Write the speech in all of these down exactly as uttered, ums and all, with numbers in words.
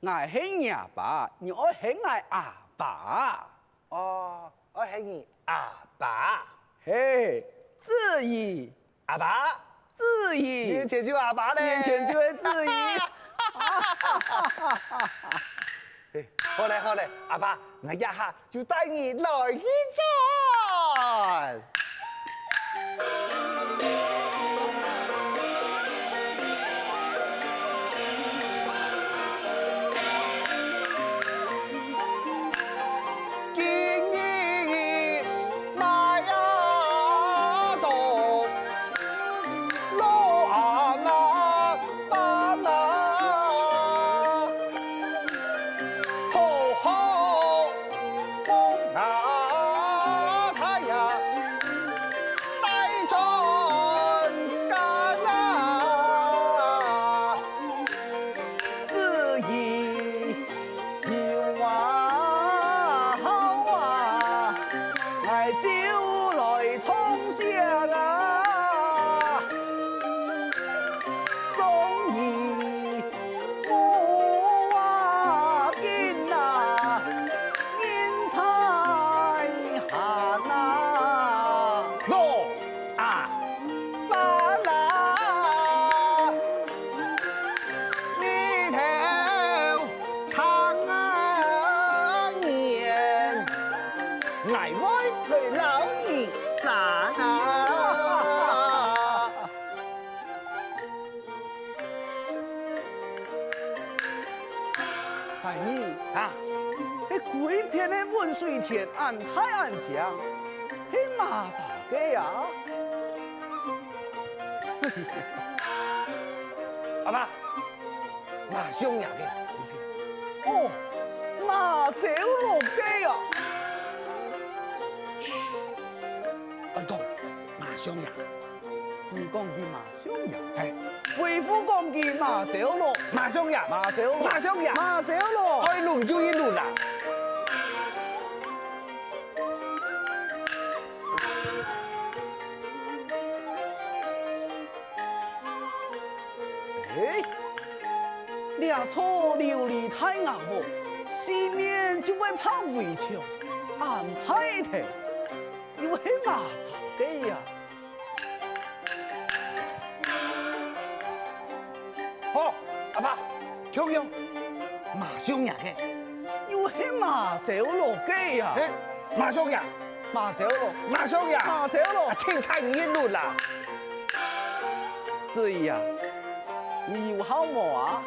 𠊎係若爸，你愛喊𠊎阿爸。哦，愛喊你阿爸。嘿，子怡。阿爸。子怡。面前就阿爸咧。面前就係子怡。嘿，好咧，好咧，阿爸，𠊎這下就帶你來去轉。今日哪呀到，老阿爸啊，好好 望啊，太陽帶轉家啊，子怡有啊好啊，𠊎就來同惜啊。送你 無要緊啊，人在閒啊。老阿爸啊，日頭長啊年，𠊎會來摎你讚啊。 大人，啊，該歸片个汶水田恁大恁靚，係麼儕个啊？阿爸，馬相爺个。哦，馬昭祿个啊！噓，愛講馬相爺。 你講佢馬相爺？係。為父講佢馬昭祿。馬相爺。馬昭祿。馬相爺。馬昭祿。愛挵就一挵啦。欸，這座琉璃大瓦屋，四面就會拍圍牆，恁大垤，又係麼儕个啊？ 好，阿爸，共樣，馬相爺个。又係馬昭祿个啊！嘿，馬相爺。馬昭祿。馬相爺。馬昭祿。啊，凊彩你一挵啦。子怡啊，你有孝無啊？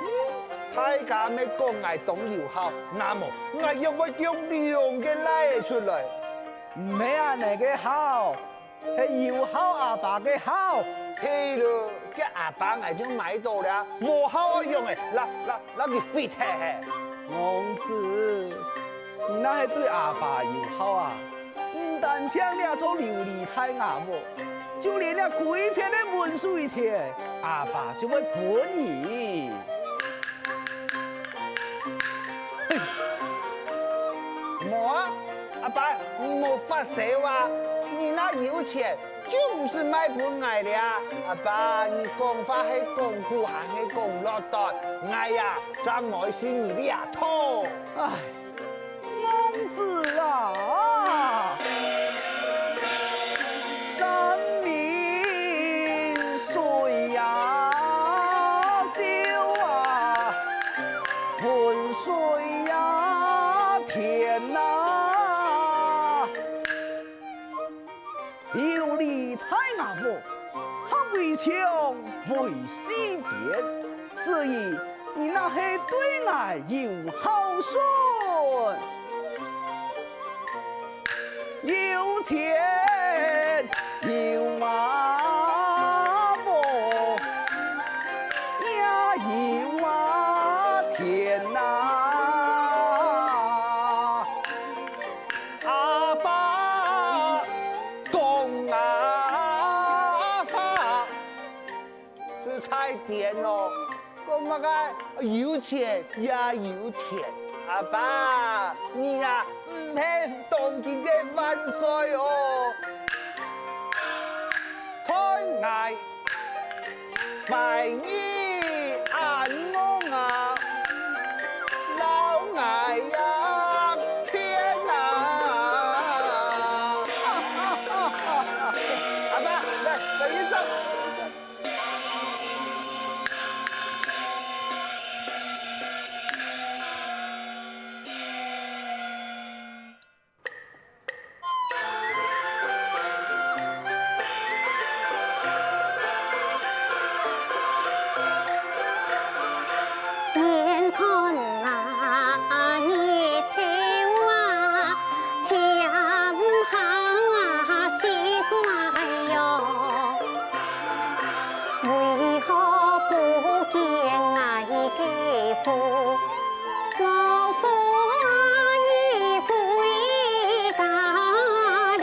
大家乜講𠊎當有孝，若無，𠊎仰會降兩個倈仔出來？毋係恁仔个孝， 係有孝阿爸个孝。係囉，該阿爸𠊎就買著了，無孝愛仰仔，摎，摎，摎佢廢忒係。戇子，你若係對阿爸有孝啊，毋單淨這座琉璃大瓦屋，就連這歸片个汶水田，阿爸就會分你。 無啊，阿爸，你無發燒啊？你若有錢，就毋使賣分𠊎了。阿爸，你講話係講古還係講落斷？𠊎呀，正愛信你這套。唉，戇子啊！山明水啊，秀啊， 汶水呀，天啊！琉璃大瓦屋，合圍牆圍四邊，子怡，你若係對𠊎有孝順。 有錢有啊無，也有啊天哪，阿爸講阿爸，實在癲哦！講麼个有錢也有田，阿爸，你啊，毋係當今个萬歲哦！看𠊎 壞你恁戇啊，摎𠊎啊騙啊！阿爸，來，來一張。眼看啊，日頭啊，漸下西山喲，為何不見𠊎个夫？ 老夫啊，你回家哩。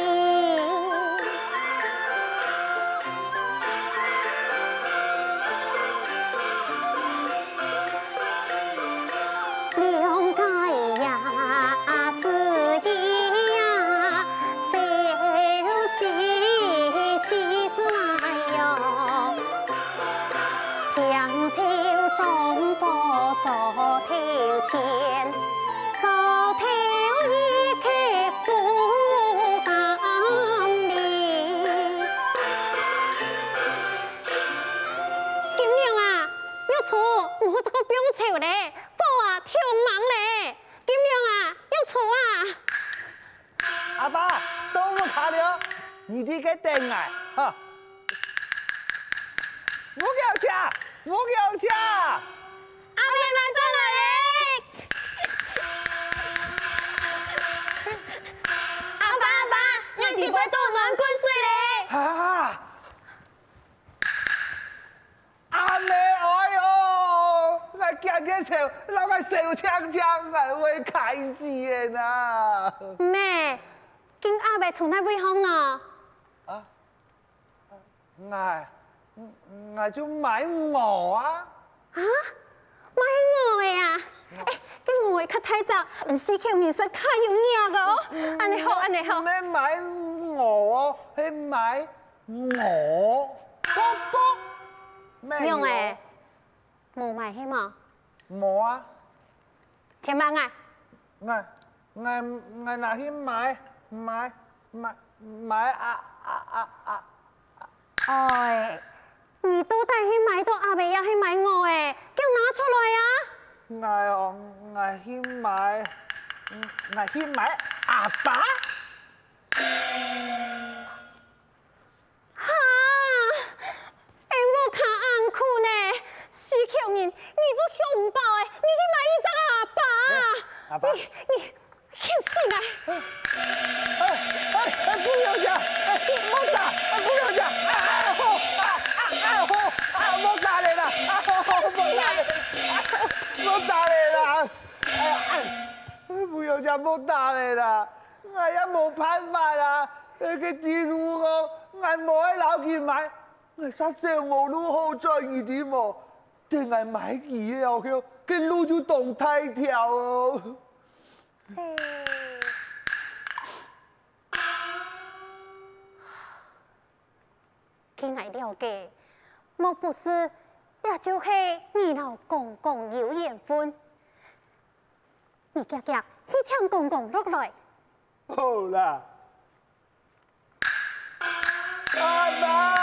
两个伢子呀，笑嘻嘻来哟。 添酒装火灶头前，灶头一口不甘哩。金良啊，玉雛，毋好再過放愁咧，火啊，忒猛咧！金良啊，玉雛啊！ 阿爸，到屋下了，你在該等𠊎，哈。吳小姐，吳小姐！阿姆轉來咧！阿爸，阿爸，𠊎在背肚暖滾水咧！啊！ 阿姆哀哦，𠊎驚佢愁，摎𠊎愁青青，𠊎會㧡死个啊！姆，今阿姆在哪位項呢？啊，𠊎，𠊎就買鵝啊！啊？買鵝仔啊？欸，該鵝仔較大隻，四口人食較有額个哦！恁仔好，恁仔好。毋係買鵝哦，係買 鵝，卜卜，咩鵝？娘欸，無買係無？無啊。錢還𠊎。 𠊎𠊎𠊎拿去買買買買啊啊啊啊！哎，你到底係買到鴨仔也係買鵝仔？遽拿出來啊！ 𠊎哦，𠊎去買，𠊎去買鴨巴。 哈！𫣆屋下恁苦呢，四口人，你就畜毋飽仔，你去買一隻鴨巴啊！鴨巴。你你去死啊！哎哎哎，不要這樣，哎，莫打，哎，不要這樣，啊，好，啊啊啊，好，啊，莫打咧啦，啊，好，好，莫打咧，啊，莫打咧啦，哎呀，哎，不要這樣，莫打咧啦，𠊎也無辦法啦，該个豬瓠哦，𠊎無愛摎佢買。 𠊎煞走無路好轉，你知無？等𠊎買佢了後，該路就當大條哦。據𠊎了解，莫不是這就係你摎公公有緣分？你遽遽去請公公落來。好啦。 阿爸！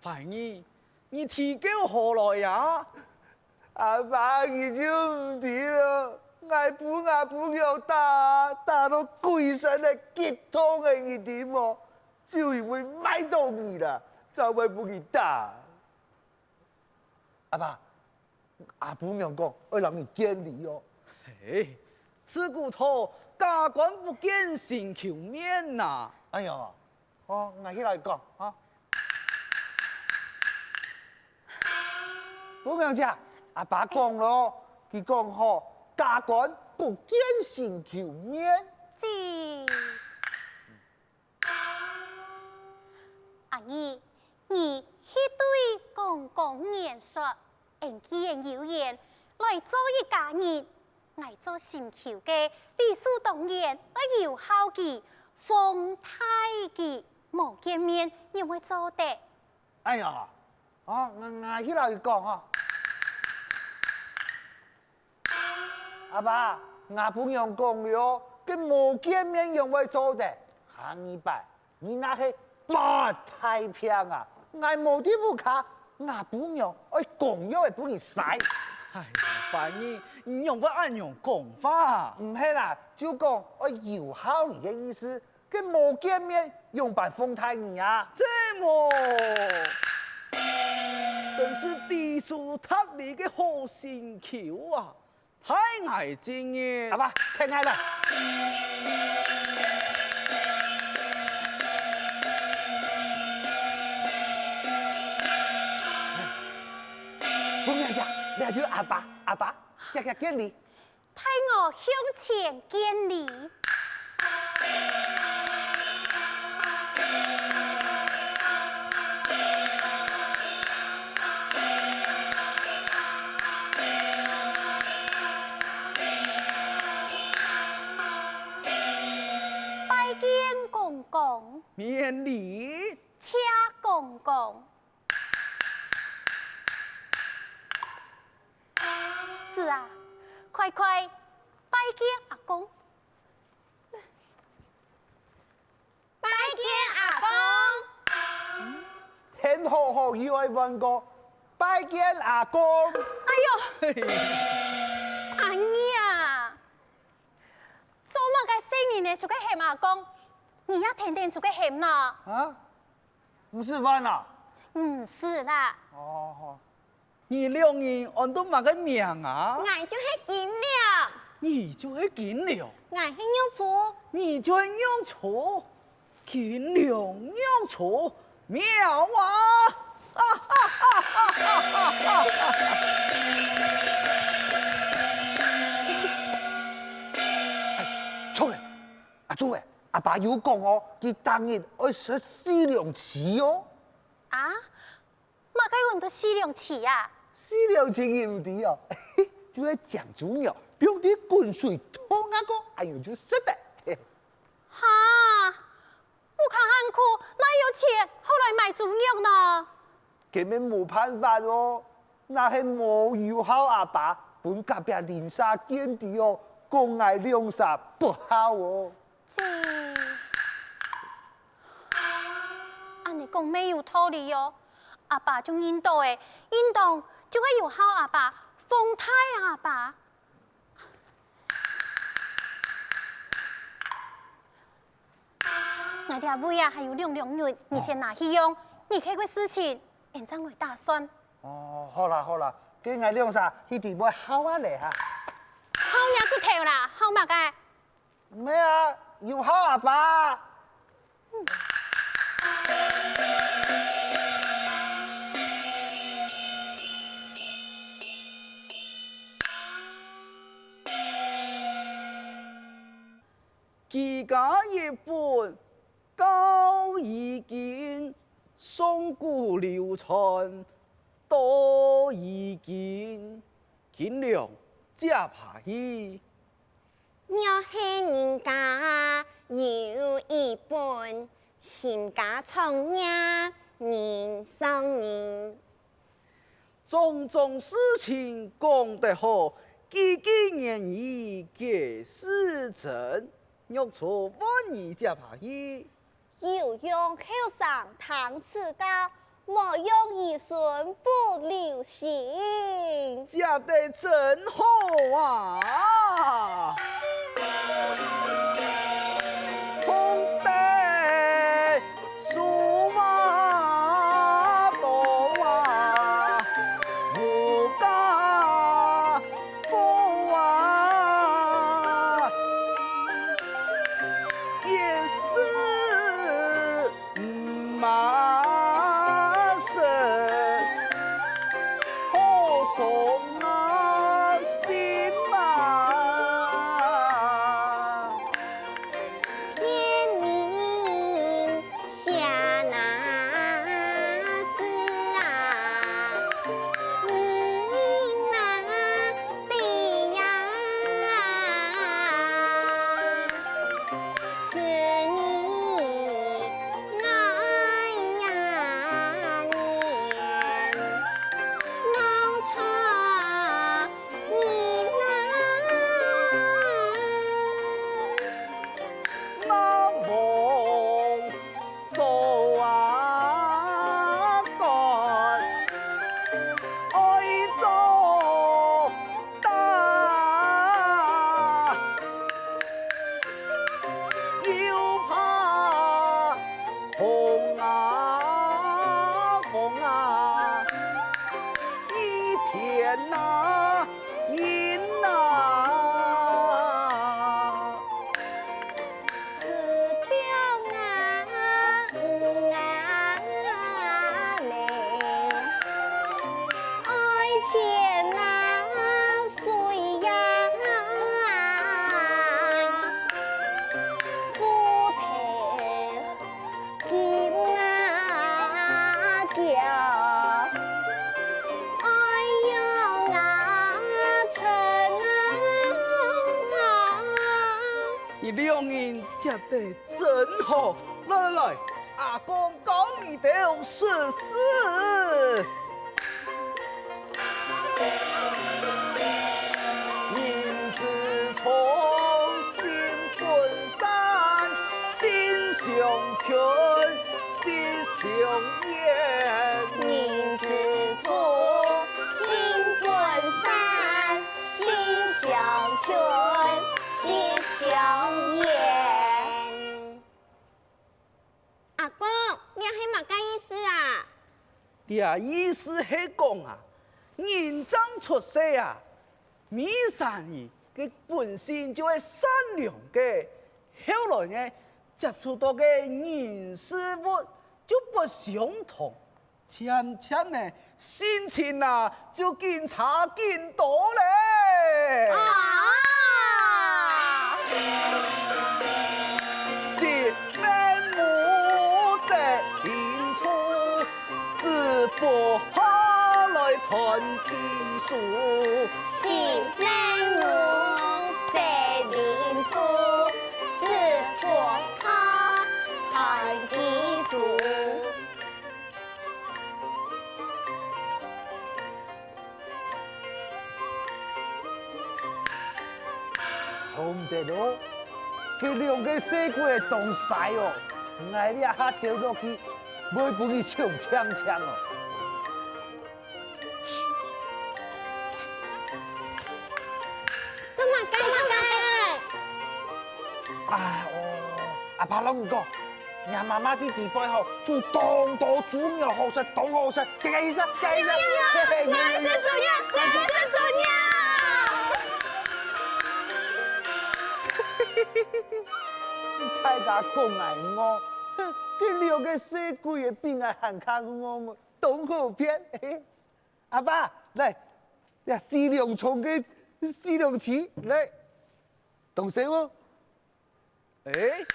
懷兒，你啼噭何來呀？阿爸，你就毋知囉，𠊎分阿婆娘打，打到歸身个激痛个，你知無？就因為賣著你啦，正會分佢打。阿爸， 阿婆娘講愛摎你見禮哦。嘿，自古道，加官不見心臼面吶。哎喲，哦，𠊎去摎佢講哈。姑娘姐，阿爸講咯，佢講吼，家官不見心臼面。是。阿二，你去對公公言說，俺既然有緣來做一家人， 𠊎做心臼个，理所當然愛有孝佢、奉待佢，無見面仰會做得？哎呀，哦，𠊎𠊎去摎佢講吼。阿爸，吾餔娘講了，該無見面仰會做得？下二擺 你若係發大病啊，𠊎無在屋下，吾餔娘愛降藥仔分你使。哎呀，凡兒，你仰會恁樣講話？毋係啦，就講愛有孝你个意思，該無見面仰般奉待你啊？這麼，真是知書達理个好心臼啊！ 大愛之人。阿爸，聽𠊎啦。姑娘姐，這就阿爸，阿爸，遽遽見禮。待我向前見禮。 拜見公公。免禮。謝公公。子啊，快快拜見阿公。 拜見阿公。還好好又愛換過，拜見阿公。哎喲，阿二啊，做麼个細人仔就會喊阿公，你也天天就會喊啦？啊？毋使換啊？毋使啦。哦，好。 你兩人安到麼个名啊？𠊎就係金龍。你就係金龍。𠊎係玉雛。你就係玉雛。金龍玉雛，妙啊！哎，著咧，阿祖欸，阿爸有講哦，佢逐日愛食四兩萁哦。啊？ 麼个安到四兩萁啊？四兩萁你毋知哦，就係將豬肉放在滾水燙啊過，恁樣就食得。哈，屋下恁苦，哪有錢好來買豬肉呢？根本無辦法哦，若係無有孝阿爸，分隔壁鄰舍見知哦，講𠊎兩儕不孝哦。 這，恁呢講乜有道理哦。阿爸就認到欸，應當就係有孝阿爸，奉待阿爸。𠊎這位啊還有兩兩銀，你先拿去用，日後个事情，𫣆正來打算。哦，好啦好啦，該𠊎兩儕去底背孝下來哈。孝若骨頭啦，孝麼个？ 毋係啊，有孝阿爸。居家一本教已經，上古流傳多已經。金龍，接下去。 若係人家有一本，興家長夜人上人。種種事情講得好，句句言語皆是真。玉雛，換你接下去。 有用後生聽指教，無用兒孫不留心。接得真好啊！紅燈樹啊，多啊，無家 寶啊，也是毋麻生。好那人啊。 你兩人接得真好，來來來，阿公教你兜識字。人之初，性本善，性相近，習相遠。人之初，性本善， 習相近，習相遠。阿公，這係麼个意思啊？這意思係講啊，人正出世啊，未生字个本性就係善良个，後來呢，接觸到个人事物就不相同。 漸漸呢，性情啊，就緊差緊多咧。啊！ 做毋得哦，佢兩个細鬼仔當衰哦，𠊎這下丟落去，會分佢搶淨淨哦。做麼个？做麼个？啊，哦，阿爸摎你講， 若媽媽在底背吼，煮當多豬肉好食，當好食，這個意思，這個意思。嘿嘿，𠊎愛食豬肉，𠊎愛食豬肉。大家講𠊎戇，哼，這兩個細鬼仔比𠊎還較戇，當好騙。阿爸，來，這四兩蔥个四兩絲，來，當細無？ 欸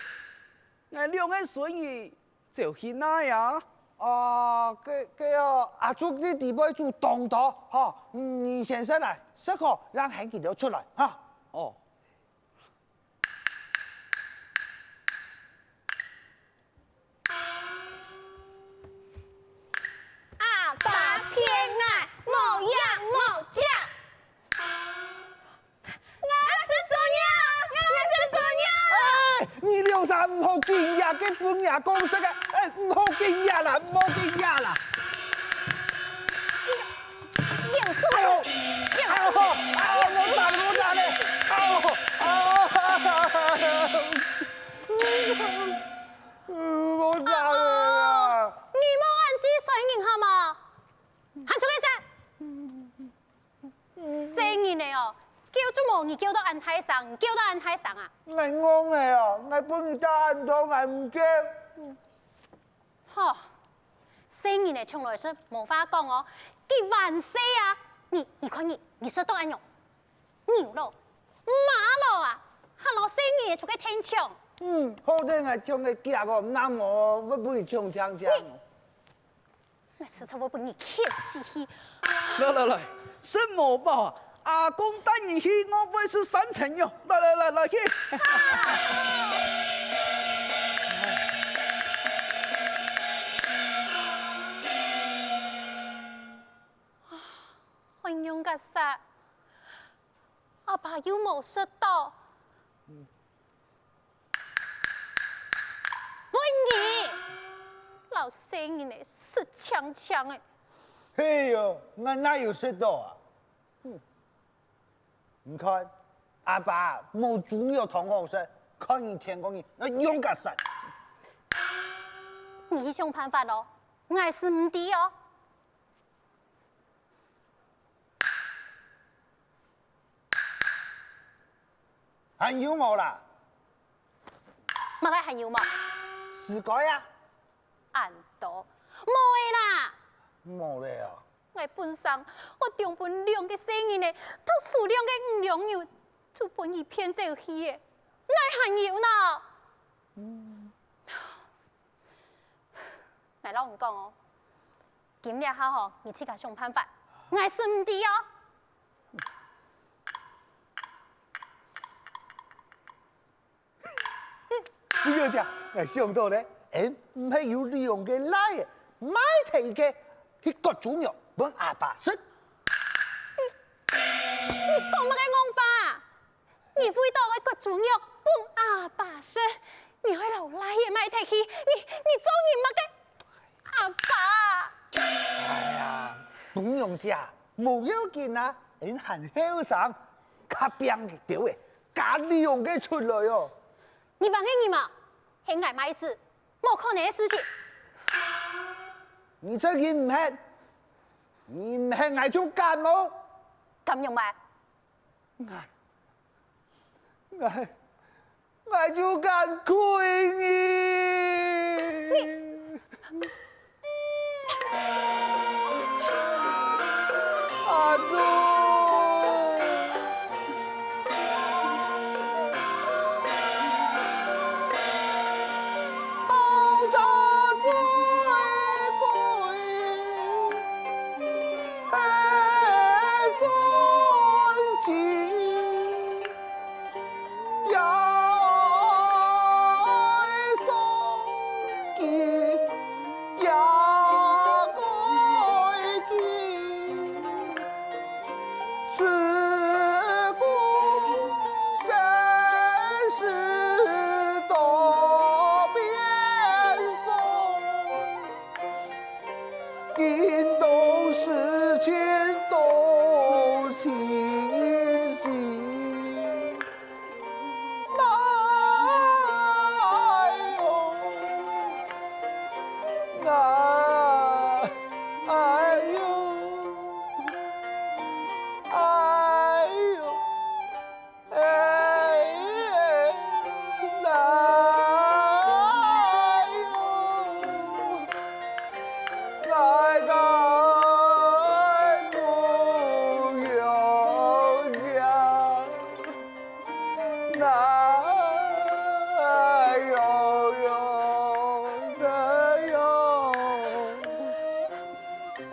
，𠊎兩個孫兒走去哪呀？哦，該，該哦，阿叔在底背煮當多，吼，你先食來，食好，正喊佢兜出來，哈。哦。 阿爸騙𠊎，無影無跡。𠊎愛食豬肉，𠊎愛食豬肉。欸，你兩儕毋好緊呀，該分𠊎講食个，欸，毋好緊呀啦，毋好緊呀啦。 有事，哎呦，有事，哎呦，哎呦，我打了，我打了，哎呦，啊，我打了啊！你莫恁樣衰人好無？還出去食！細人仔哦，噭就無你噭到恁大聲，你噭到恁大聲啊！𠊎戇仔哦，𠊎分你打恁痛，𠊎毋噭。 吼，細人仔從來就無話講哦，佢還細啊！你，你看你，你食到恁樣，牛老、馬老啊，還摎細人仔出去𢯭搶。嗯，好得𠊎搶个遽哦，若無會分佢搶淨淨。你，𠊎實在會分你噭死去！來來來，食無飽啊！ 阿公帶你去外背食三層肉，來來來來去！恁樣結煞，阿爸又無食到。 分你，摎細人仔食淨淨仔。係喲，𠊎哪有食到啊？哼，你看，阿爸無豬肉湯好食，看你天光日，𠊎仰結煞。你去想辦法咯，𠊎係毋知哦。還有無啦？麼个還有無？係該啊。恁多，無个啦！無了啊？ 𠊎本成，𠊎將分兩個細人仔，讀書兩個五兩銀，就分佢騙走去了，哪還有呢？𠊎摎你講哦，今這下吼，你自家想辦法，𠊎識毋知哦。 不要緊，𠊎想到了，𫣆毋係有兩個倈仔，賣忒一個去割豬肉分阿爸食。你講麼个戇話啊？你為著愛割豬肉分阿爸食，你愛摎倈仔賣忒去，你你做人麼个？阿爸！哎呀，姑娘姐，無要緊啊，𫣆還後生，較拚一兜仔， 加兩個出來哦！你還係你嘛，係𠊎賣豬，無可能个事情。你真經毋肯，你毋肯𠊎就敢哦！敢樣賣？𠊎，𠊎，𠊎就敢虧你！你 阿祖！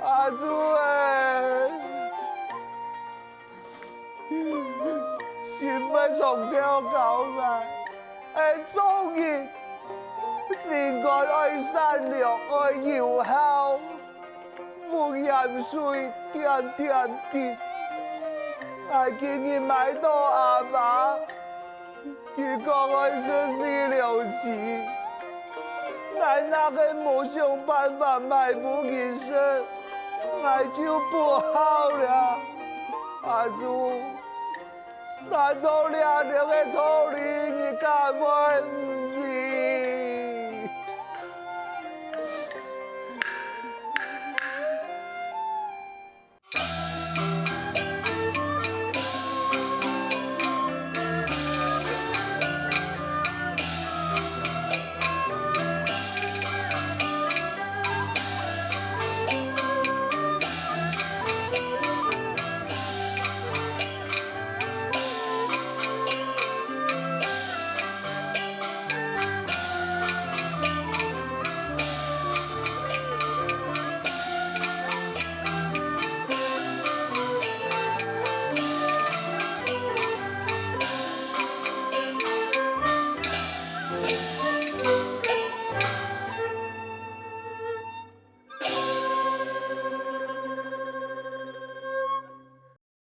阿祖欸！ 因為上帝教𠊎，𠊎做人心肝愛善良，愛有孝，無鹽水點點滴。𠊎今日買著阿爸， 佢講愛食四兩四，𠊎若係無想辦法買分佢食，𠊎就不孝了。阿祖，難道這兜个道理你敢會毋知？